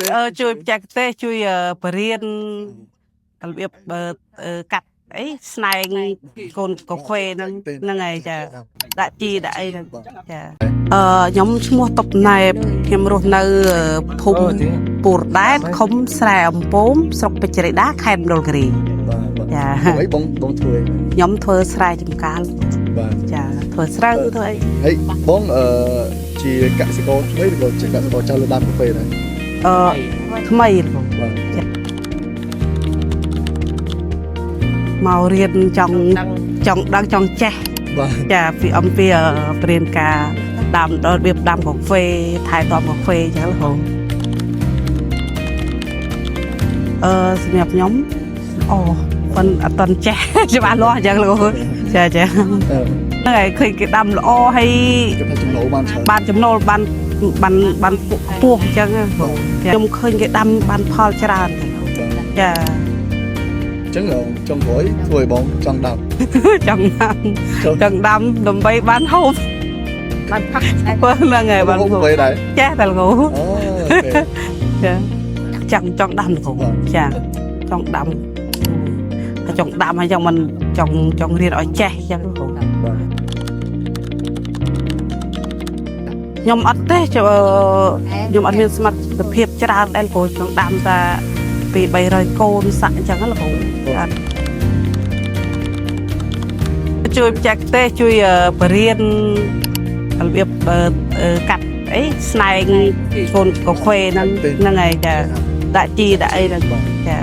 ទេស អឺជួយបច្ចេកទេសជួយបរៀនរបៀបបើកាត់អីស្នែងកូនកាហ្វេហ្នឹងហ្នឹងហើយចាដាក់ជីដាក់អីហ្នឹងចាអឺខ្ញុំឈ្មោះតុបណែបខ្ញុំរស់នៅភូមិពូរដែតឃុំស្រែអំពូមស្រុកពេជ្រាដាខេត្តមណ្ឌលគិរី បាទបាទ ចា អីបងបងធ្វើអី ខ្ញុំធ្វើស្រែចម្ការ បាទ ចាធ្វើស្រូវធ្វើអី ហើយបងអឺជាកសិករថ្មីឬក៏ជាកសិករចាស់លើដើមកាហ្វេដែរ អឺថ្មីលោក បាទ មករៀនចង់ចង់ដឹងចង់ចេះ បាទ ចាពីអំពីព្រានការដាំដល់របៀបដាំកាហ្វេថែទាំកាហ្វេអញ្ចឹងហ៎អឺសម្រាប់ខ្ញុំអូប៉ុនអត់តន់ចេះ ច្បាស់លាស់អញ្ចឹងលោកចាចា អឺ ហ្នឹងហើយឃើញគេដាំល្អហើយ គេថាចំណូលបានច្រើន បានចំណូលបានបានបានខ្ពស់អញ្ចឹងខ្ញុំឃើញគេដាំបានផលច្រើន បាទ ចា អញ្ចឹងចុងក្រោយធ្វើឲ្យបងចង់ដាំ ចង់ដាំចង់ដាំដើម្បីបានហូប បានផឹក ហ្នឹងហើយបាន ហូបកាហ្វេដែរ ចេះតែលោក អូ okay ចាចង់ចង់ដាំលោកចាចង់ដាំហើយចង់ដាំហើយចង់មិនចង់ចង់រៀនឲ្យចេះអញ្ចឹងលោក បាទ ខ្ញុំអត់ទេខ្ញុំអត់មានសមត្ថភាពច្រើនដែរព្រោះចង់ដាំតែពី300កូនសាក់អញ្ចឹងលោកអត់ជួយបច្ចេកទេសជួយបរៀនរបៀបកាត់អីស្នែងកូនកាហ្វេហ្នឹងហ្នឹងហើយចាដាក់ជីដាក់អីហ្នឹងចា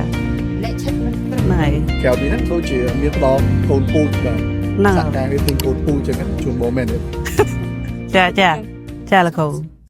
ហ្នឹងហើយ ក្រៅពីហ្នឹងដូចជាមានផ្ដល់កូនពូជបាទ ហ្នឹង សហការនេះទិញកូនពូជអញ្ចឹងជូនបងមែនទេ ចាចាចាលោកគ្រូ